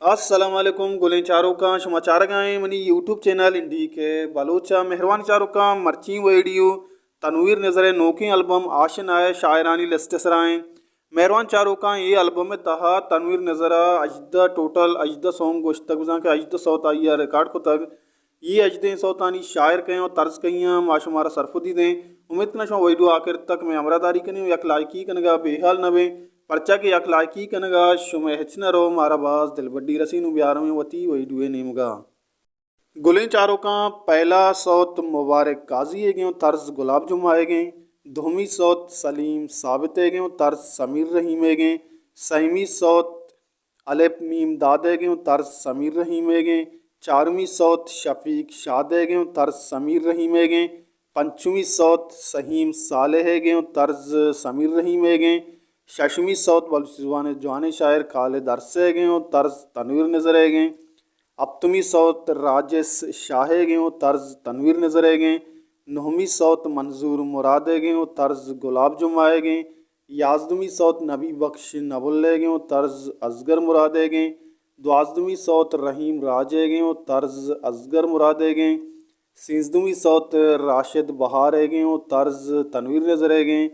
السلام علیکم گلیں چاروکاں، شما چارگا ایں منی یوٹیوب چینل این ڈی کے بلوچ ءَ۔ مہروان چاروکاں، مرچی ویڈیو تنویر نذر ءِ نوکیں البم آشنا ءِ شاعرانی لسٹ ءِ سرا ایں۔ مہروان چاروکاں، اے البم ءِ تہا تنویر نذر ءَ ہژدہ، ٹوٹل ہژدہ سونگ گوشتگ، بزاں کہ ہژدہ سوت آئی ءَ ریکارڈ کتگ۔ اے ہژدہیں سوتانی شاعر کئے ایں و طرز کئی ایں، ما شمارا سرپدی دیں۔ امیت کناں شما ویڈیو آخر تک مئے ہمراہ داری کنیں و یک لائکی کنگا بے حال نہ بیں، پرچا کہ یک لائکی کنگا شمئے ہچ نہ رو، مارا باز دلبڈی رسی۔ نوں بیارویں وتی ویڈیو ءِ نیمگا۔ گلیں چاروکاں، پہلا سوت مبارک قاضی ئیگیں و طرز گلاب جمعہ ئیگیں، دومی سوت سلیم ثابت ئیگیں و طرز سمیر رحیم ئیگیں، سیمی سوت الپ میم داد ئیگیں و طرز سمیر رحیم ئیگیں، چارمی سوت شفیق شاد ئیگیں و طرز سمیر رحیم ئیگیں، پنچمی سوت سہیم صالح ئیگیں و طرز سمیر رحیم ئیگیں، ششمی سوت بلوچی زبان ءِ جوانیں شاعر خالد ارس ئیگیں و طرز تنویر نذر ئیگیں، ہپتمی سوت راجس شاہ ئیگیں و طرز تنویر نذر ئیگیں، نہمی سوت منظور مراد ئیگیں و طرز گلاب جمعہ ئیگیں، یازدمی سوت نبی بخش نبل ئیگیں و طرز اصغر مراد ئیگیں، دوازدمی سوت رحیم راج ئیگیں و طرز اصغر مراد ئیگیں، سیزدمی سوت راشد بہار ئیگیں و طرز تنویر نذر ئیگیں،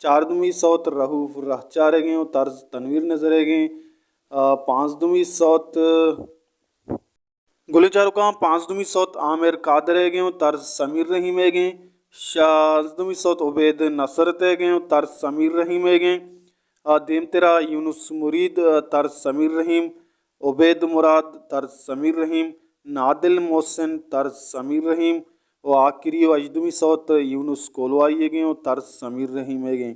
چاردمی سوت رہوف رہچار ئیگیں و طرز تنویر نذر ئیگیں، آ، پانزدمی سوت گلیں چاروکاں، پانزدمی سوت عامر قادر ئیگیں و طرز سمیر رحیم ئیگیں، شانزدمی سوت عبید نصرت ئیگیں و طرز سمیر رحیم ئیگیں، آ، دیمترا یونس مرید، آ، طرز سمیر رحیم، عبید مراد طرز سمیر رحیم، نادل محسن طرز سمیر رحیم و آخری و ہژدمی سوت یونس کولوائی ئیگیں و طرز سمیر رحیم ئیگیں۔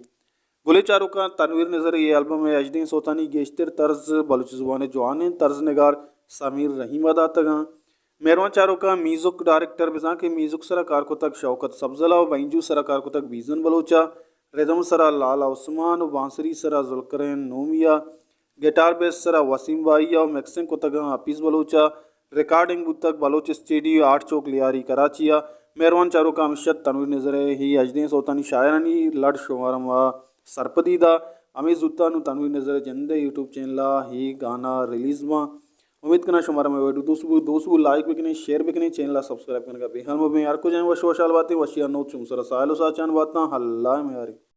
گلیں چاروکاں، تنویر نذر ءِ اے البم ءِ ہژدہیں سوتانی گیشتر طرز بلوچی زبان ءِ جوانیں طرز نگار سمیر رحیم ءَ داتگ اَنت۔ مہروان چاروکاں، میوزک ڈائریکٹر بزاں کہ میوزک سرا کار کتگ شوکت سبزل ءَ و بینجو سرا کار کتگ بیزن بلوچ ءَ، ردم سرا لالا عثمان و بانسری سرا ذوالقرین نومی ءَ، گٹار بیس سرا وسیم بائی ءَ و مکسنگ کتگ اَنت حفیظ بلوچ ءَ۔ ریکارڈنگ بوتگ بلوچ اسٹیڈیو، آرٹ چوک، لیاری، کراچی ءَ۔ مہروان چاروکاں، ہمیش ات تنویر نذر ءِ اے ہژدہیں سوتانی شاعرانی لڑ شمارا ما سرپدی دا۔ ہمے زوتا نوں تنویر نذر ءِ جند ءِ یوٹیوب چینل ءَ اے گانا ریلیز باں۔ امیت کناں شمارا مئے ویڈیو دوست بو، دوست بو لائک بکنیں، شیئر بکنیں، چینل ءَ سبسکرائب کنگا بے حال مبیں۔ ہر کجا ایں وش وشحال باتیں، وشی ءَ نوک چو سرا ساحل و ساچان باتاں، اللہ ءِ میاریں۔